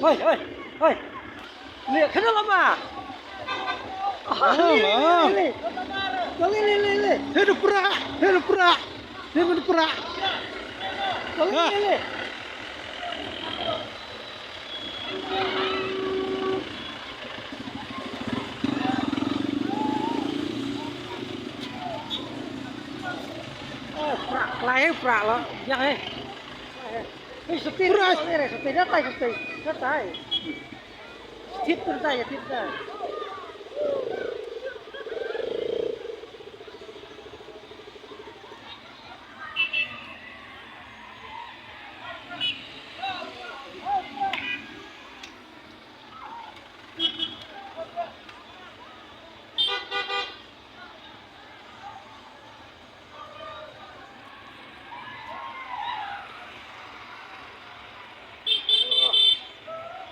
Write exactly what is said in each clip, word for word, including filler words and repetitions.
Hoi, hoi, hoi. Leh khana lama. Ah, leh, leh, leh, leh. Leh, leh, leh, leh. Hei, da pra, hei, da pra. Hei, da pra. Leh, leh, leh. Eh, pra, klai, pra lo. Ya, eh. Hei, sati, pra. Sati, sati, datai, sati, datai. Thit, datai, thit, datai.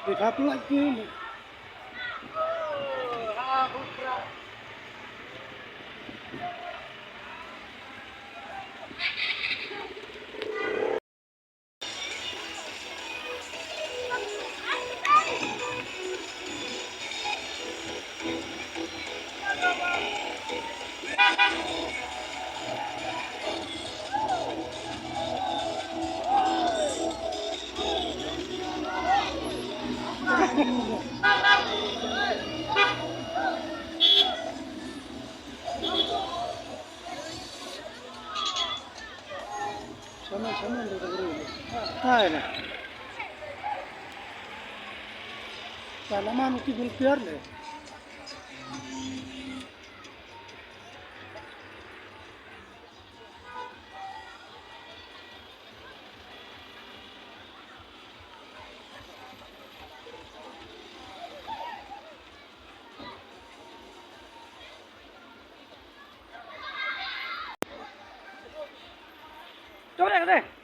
Di khap lagi ni. Saman, saman, dua, dua, dua. Hai, na. Tanaman ki volunteer le. Coba deh, deh.